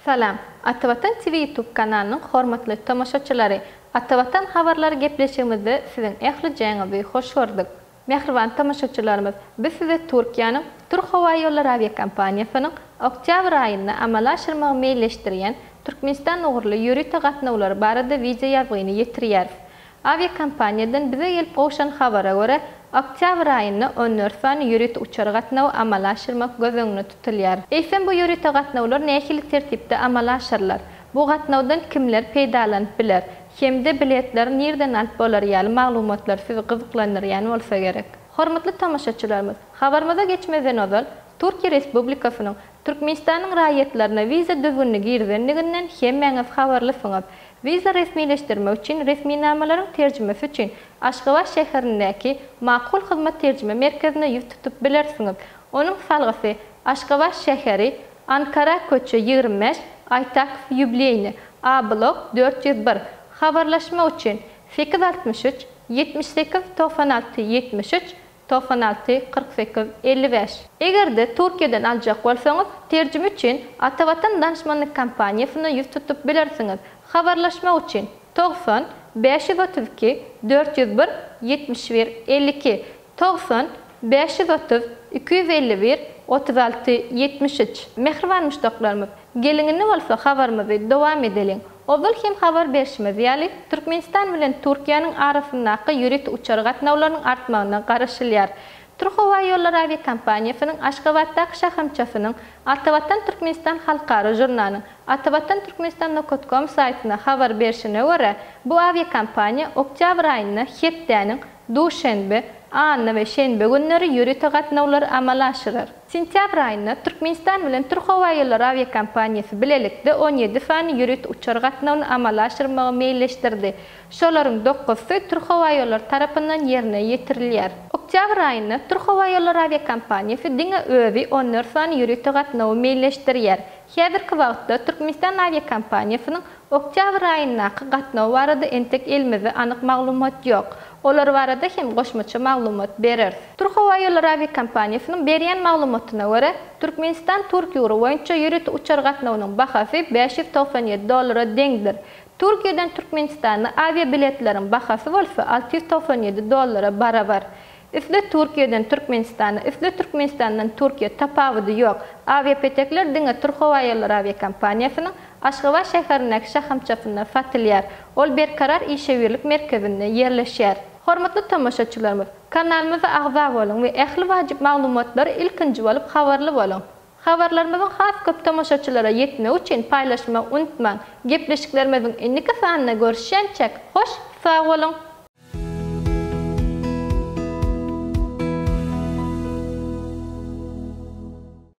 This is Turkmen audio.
Salam, Atavatan TV YouTube kanalynyň hormatly tomaşaçylary! Atavatan habarlary gepleşigimizde siziň ählijäňizi hoş gördük. Mähriban tomaşaçylarymyz, biz size Türkiýäniň Türkhowaýollary awiakompaniýasynyň oktýabr aýynda amala aşyrmagy meýilleşdirýän Türkmenistan ugurly ýörite gatnawlary barada wideo ýazgyny ýetirýäris. Awiakompaniýadan bize gelip gowşan habara görä, oktýabr aýynda 14 sany ýörite uçar gatnawy amala aşyrmak göz öňünde tutulýar. Eýsem bu ýörite gatnawlar nähili tertipde amala aşyrylar? Bu gatnawdan kimler peýdalanyp biler? Hem-de biletleri nirden alyp bolar ýaly maglumatlar sizi gyzyklandyrýan bolsa gerek. Hormatly tomaşaçylarymyz, habarymyza geçmezden ozal, Türkiýe Respublikasynyň Türkmenistanyň raýatlaryna wiza düzgünini girizendiginden hemmäňiz habarlysyňyz. Wiza resmileşdirmek üçin resminamalaryň terjimesi üçin Aşgabat şäherindäki Makul Hyzmat terjime merkezine ýüz tutup bilersiňiz. Onuň salgysy, Aşgabat şäheri, Ankara köçe 25, Aýtakow ýubleýni, A blok 401. Habarlaşmak üçin, 863 78 96 73 96 48 55. Eger-de Türkiýeden aljak bolsaňyz, terjime üçin Atavatan danyşmanlyk kompaniýasyna ýüz tutup bilersiňiz. Habarlaşmak üçin, 90 532 401 71 52, 90 530 251 36 73. Mähriban muşdaklarymyz, geliň indi bolsa habarymyzy dowam edeliň. Ozal hem habar berşimiz ýaly, Türkmenistan bilen Türkiýäniň arasyndaky ýörite uçar gatnawlarynyň artmagyna garaşylýar. Türkhowaýollary awiakompaniýasynyň Aşgabatdaky şahamçasynyň Atavatan Türkmenistan halkara žurnalyň Atavatan Türkmenistan nokat kom saýtyna habar berşine görä, bu awiakompaniýa oktýabr aýynda hepdäniň duşenbe, anna we şenbe günleri ýörite gatnawlary amala aşyrar. Sentýabr aýynda Türkmenistan bilen Türkhowaýollary awiakompaniýasy bilelikde 17 sany ýörite uçar gatnawyny amala aşyrmagy meýilleşdirdi. Şolaryň dokuzsy Türkhowaýollary tarapyndan ýerine ýetirilýär. Oktýabr aýynda Türkhowaýollary awiakompaniýasy diňe özi 14 sany ýörite gatnawy meýilleşdirýär. Häzirki wagtda Türkmenistan awiakompaniýasynyň oktýabr aýyndaky gatnawy barada entek elimizde anyk maglumat ýok. Olar barada hem goşmaça maglumat bereris. Türkhowaýollary awiakompaniýasynyň berýän maglumatyna görä, Türkmenistan-Türkiýe ugry boýunça ýörite uçar gatnawynyň bahasy 597 dollara deňdir. Türkiýeden Türkmenistana awiabiletleriň bahasy bolsa 697 dollara barabar. Isle Türkiýeden Türkmenistana, isle Türkmenistandan Türkiýä tapawudy ýok. Awiapetekler diňe Türkhowaýollary awiakompaniýasynyň Aşgabat şäherindäki şahamçasynda satylýar. Ol Berkarar işewürlik merkezinde ýerleşýär. Hormatly tomaşaçylarymyz, kanalymyza agza boluň we ähli wajyp maglumatlary ilkinji bolup habarly boluň. Habarlarymyzyň has köp tomaşaçylara ýetmegi üçin paýlaşmagy unutmaň. Gepleşiklerimiziň indiki sanynda görüşýänçäk, hoş sag boluň!